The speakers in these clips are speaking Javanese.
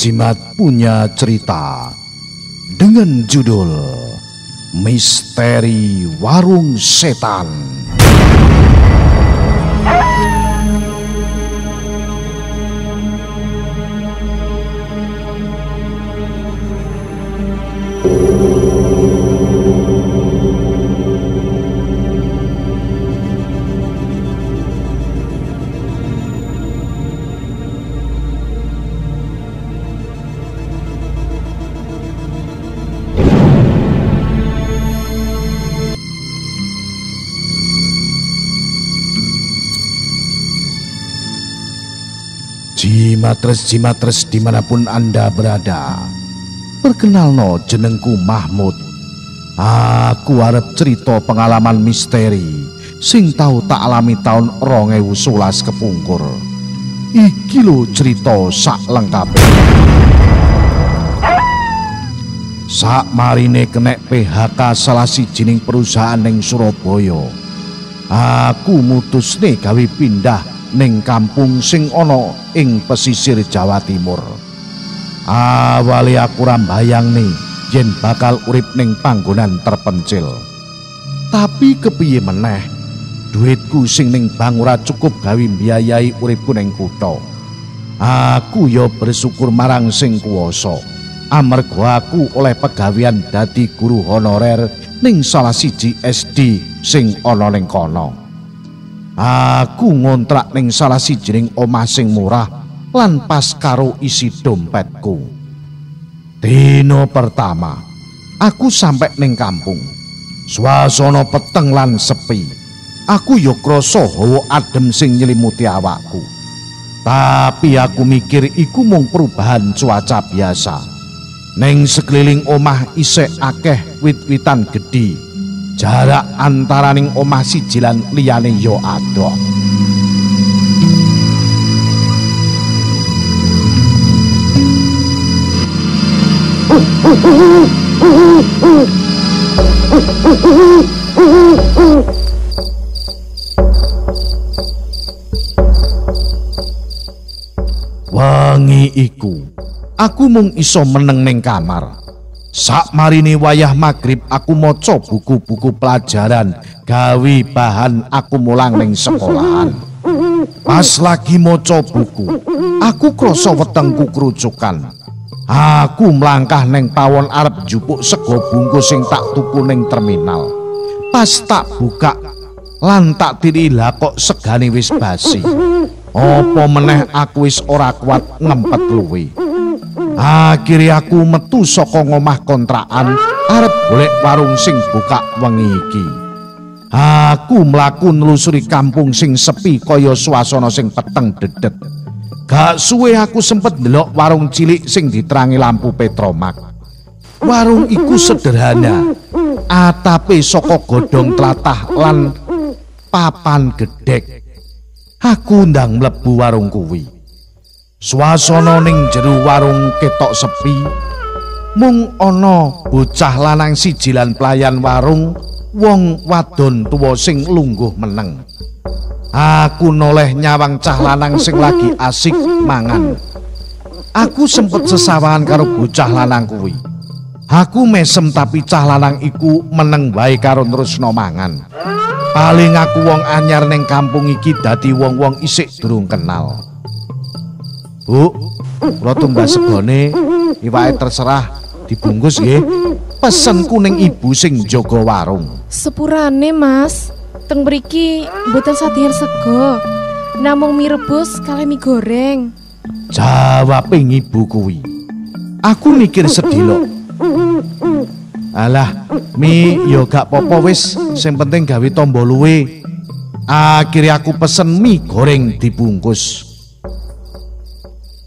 Jimat punya cerita dengan judul Misteri Warung Setan. Jimatres-jimatres dimanapun Anda berada, perkenalno jenengku Mahmud. Aku arep cerita pengalaman misteri sing tau tak alami tahun 2011 kepungkur. Iki lho cerita sak lengkape. Sak marine kenek PHK salah sijining perusahaan ning Surabaya, aku mutusne gawe pindah ning kampung sing ana ing pesisir Jawa Timur. Awale aku ora mbayangne yen bakal urip ning panggonan terpencil. Tapi kepiye meneh, duitku sing ning bank ora cukup gawe mbiayai uripku ning kutha. Aku ya bersyukur marang sing kuwasa, amarga aku oleh pegawean dadi guru honorer ning salah siji SD sing ana ning kono. Aku ngontrak ning salah sijining omah sing murah lan pas karo isi dompetku. Dino pertama, aku sampe ning kampung. Suasana peteng lan sepi. Aku yo krasa hawa adem sing nyelimuti awakku. Tapi aku mikir iku mung perubahan cuaca biasa. Ning sekeliling omah isih akeh wit-witan gedhi. Jarak antaraning omah siji lan liyane yo adoh. Wengi iku, aku mung iso meneng ning kamar. Sakmarine wayah magrib aku maca buku-buku pelajaran gawe bahan aku mulang ning sekolahan. Pas lagi maca buku, aku krasa wetengku kerucukan. Aku mlangkah ning pawon arep njupuk sego bungkus sing tak tuku ning terminal. Pas tak buka lan tak tilih, lah kok segane wis basi. Apa meneh aku wis ora kuat ngempet luwe. Akhire aku metu saka ngomah kontrakan arep golek warung sing buka wengi iki. Aku mlaku nelusuri kampung sing sepi kaya suasana sing peteng dedet. Gak suwe aku sempet ndelok warung cilik sing diterangi lampu petromak. Warung iku sederhana, atape saka godhong tlatah lan papan gedhek. Aku ndang mlebu warung kuwi. Swasana ning jero warung ketok sepi. Mung ana bocah lanang siji lan pelayan warung, wong wadon tuwa sing lungguh meneng. Aku noleh nyawang cah lanang sing lagi asik mangan. Aku sempet sesawahan karo bocah lanang kuwi. Aku mesem tapi cah lanang iku meneng wae karo nerusno mangan. Paling aku wong anyar ning kampung iki dadi wong-wong isik durung kenal. Bu, kula tumbas segone, iwake terserah dibungkus nggih. Pesenku ning ibu sing njaga warung. Sepurane, Mas. Teng mriki mboten sadihan sego. Namung mie rebus kalih mie goreng. Jawabe ibu kuwi. Aku mikir sedilok. Alah, mie yo gak popo wis, sing penting gawe tombo luwe. Akhire aku pesen mie goreng dibungkus.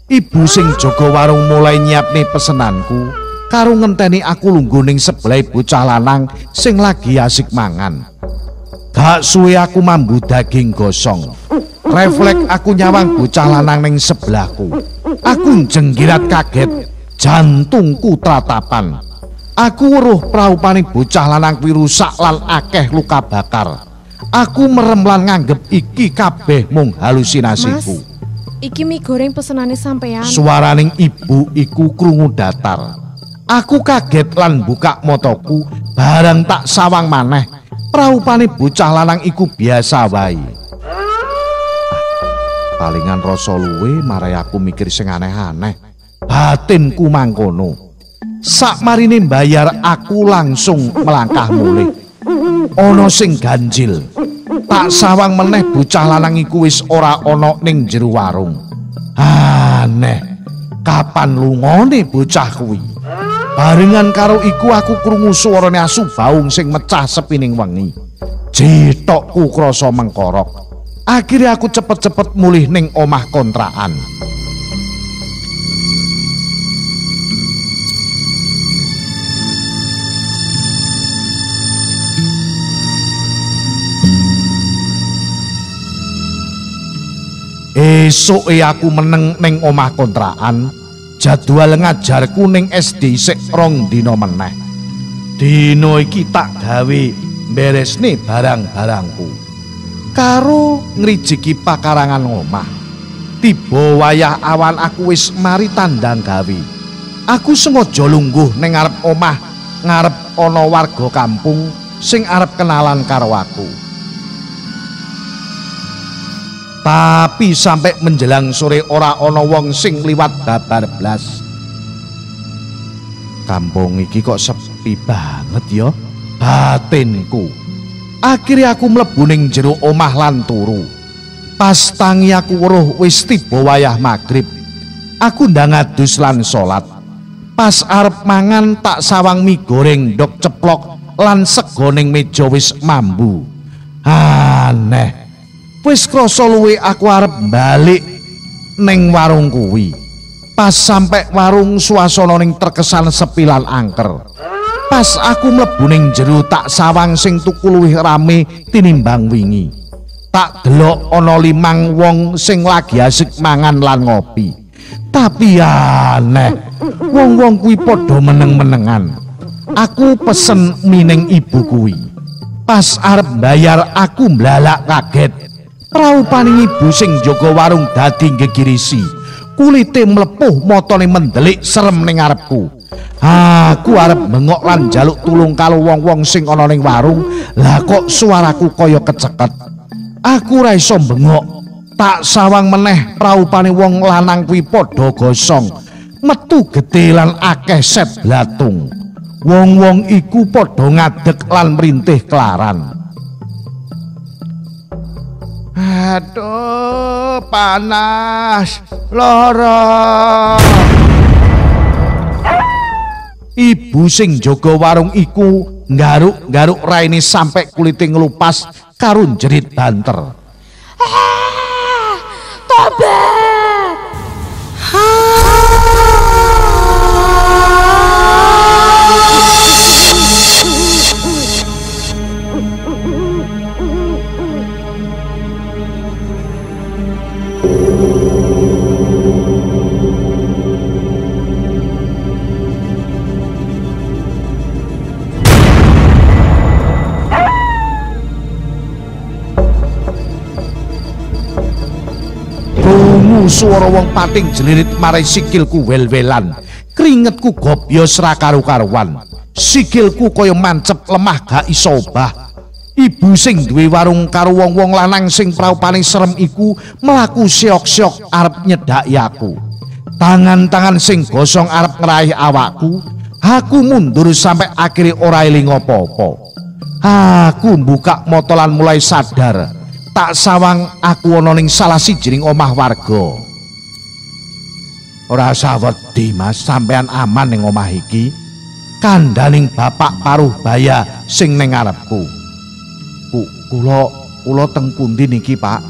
Ibu sing jaga warung mulai nyiapne pesenanku karo ngenteni aku lungguh ning sebelah bocah lanang sing lagi asik mangan. Gak suwe aku mambu daging gosong. Refleks aku nyawang bocah lanang ning sebelahku. Aku jenggirat kaget, jantungku tratapan. Aku weruh praupane bocah lanang kuwi rusak lan akeh luka bakar. Aku merem lan nganggep iki kabeh mung halusinasiku. Mas, Iki mie goreng pesenane sampean. Suaraning ibu iku krungu datar. Aku kaget lan buka motoku, barang tak sawang maneh. Praupane bocah lanang iku biasa wae. Palingan rasa luwe marai aku mikir sing aneh-aneh. Batinku mangkono. Sakmarine mbayar aku langsung melangkah mulih. Ana sing ganjil. Tak sawang meneh bocah lanang iku wis ora ana ning jero warung. Aneh. Kapan lungone bocah kuwi? Barengan karo iku aku krungu swarane asu baung sing mecah sepining wengi. Jethokku krasa mengkorok. Akhire aku cepet-cepet mulih ning omah kontrakan. Esoke aku meneng ning omah kontrakan. Jadwal ngajarku ning SD sik 2 dina meneh. Dina iki tak gawe beresne barang-barangku karo ngrijiki pakarangan omah. Tiba wayah awan aku wis mari tandang gawe. Aku sengaja lungguh ning ngarep omah, ngarep ana warga kampung sing arep kenalan karo aku. Tapi sampai menjelang sore ora ana wong sing liwat babar blas. Kampung iki kok sepi banget ya, batinku. Akhirnya aku mlebu ning jero omah lan turu. Pas tangi aku weruh wis tiba wayah magrib. Aku ndang adus lan salat. Pas arep mangan tak sawang mie goreng ndok ceplok lan sego ning meja wis mambu. Aneh. Wis krasa luwe aku arep balik ning warung kuwi. Pas sampe warung suasana ning terkesan sepi lan angker. Pas aku mlebu ning jero tak sawang sing tuku luwih rame tinimbang wingi. Tak delok ana 5 wong sing lagi asik mangan lan ngopi. Tapi aneh, wong-wong kuwi padha meneng-menengan. Aku pesen mie ning ibu kuwi. Pas arep bayar aku mblalak kaget. Praupane ibu sing jaga warung dadi nggegirisi. Kulite mlepuh, matane mendelik serem ning ngarepku. Aku arep bengok lan njaluk tulung karo wong-wong sing ana ning warung. Lah kok suaraku kaya keceket. Aku ora iso bengok. Tak sawang meneh praupane wong lanang kuwi padha gosong. Metu gedhe lan akeh set blatung. Wong-wong iku padha ngadeg lan mrintih kelaran. Aduh, panas, lara. Ibu sing jaga warung iku nggaruk-nggaruk raine sampe kulite nglupas karo jerit banter. Ah, tobat. Suara wong pating jelirit marai sikilku wel-welan. Keringetku gobyos ra karu-karuan. Sikilku kaya mancep lemah gak iso obah. Ibu sing duwe warung karo wong-wong lanang sing praupane serem iku mlaku seok-seok arep nyedhaki aku. Tangan-tangan sing gosong arep ngraih awakku. Aku mundur sampai akhire ora eling apa-apa. Aku mbuka mata lan mulai sadar. Tak sawang aku ana ning salah sijining omah warga. Ora usah wedi Mas, sampean aman ning omah iki. Kandhaning bapak paruh baya sing ning ngarepku. Kula teng pundi niki, Pak?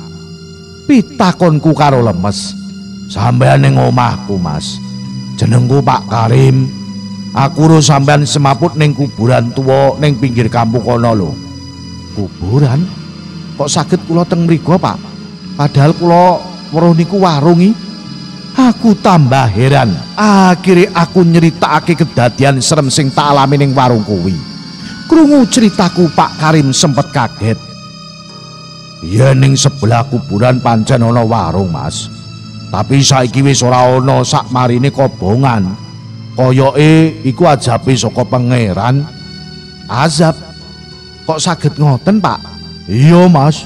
Pitakonku karo lemes. Sampean ning omahku, Mas. Jenengku Pak Karim. Aku ro sampean semaput ning kuburan tuwa ning pinggir kampung kono lho. Kuburan? Kok saged kula teng mriku, Pak? Padahal kula weruh niku warung iki. Aku tambah heran. Akhire aku nyeritakake kedadian serem sing tak alami ning warung kuwi. Krungu ceritaku Pak Karim sempet kaget. Yen ning sebelah kuburan pancen ana warung, Mas. Tapi saiki wis ora ana sakmarine kobongan. Koyoke iku ajabe saka pangeran. Azab? Kok saged ngoten, Pak? Iya, Mas.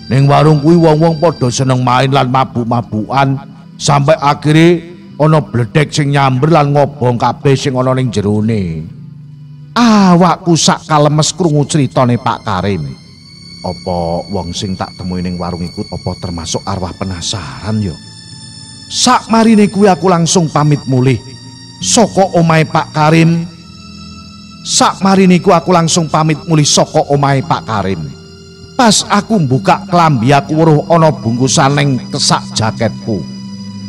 Ning warung kuwi wong-wong padha seneng main lan mabuk-mabukan sampai akhire ana bledek sing nyamber lan ngobong kabeh sing ana ning jerone. Awakku sak kalemes krungu critane Pak Karim. Apa wong sing tak temui ning warung iku apa termasuk arwah penasaran yo? Sakmarine kuwi aku langsung pamit mulih saka omahe Pak Karim. Sakmarine ku aku langsung pamit mulih saka omahe Pak Karim. Pas aku mbuka klambi aku weruh ana bungkusan ning kesak jaketku.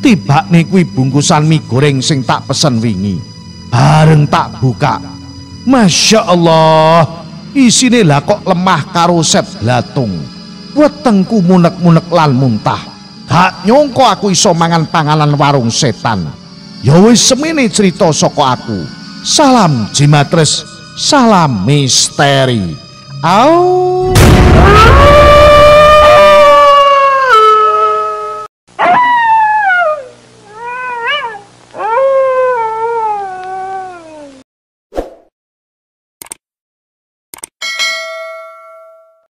Tibakne kuwi bungkusan mie goreng sing tak pesen wingi. Bareng tak buka, Masya Allah, isine lah kok lemah karo set blatung. Wetengku munek-munek lan muntah. Gak nyongko aku iso mangan panganan warung setan. Ya wis semene cerita saka aku. Salam Jimatres, salam misteri. Au.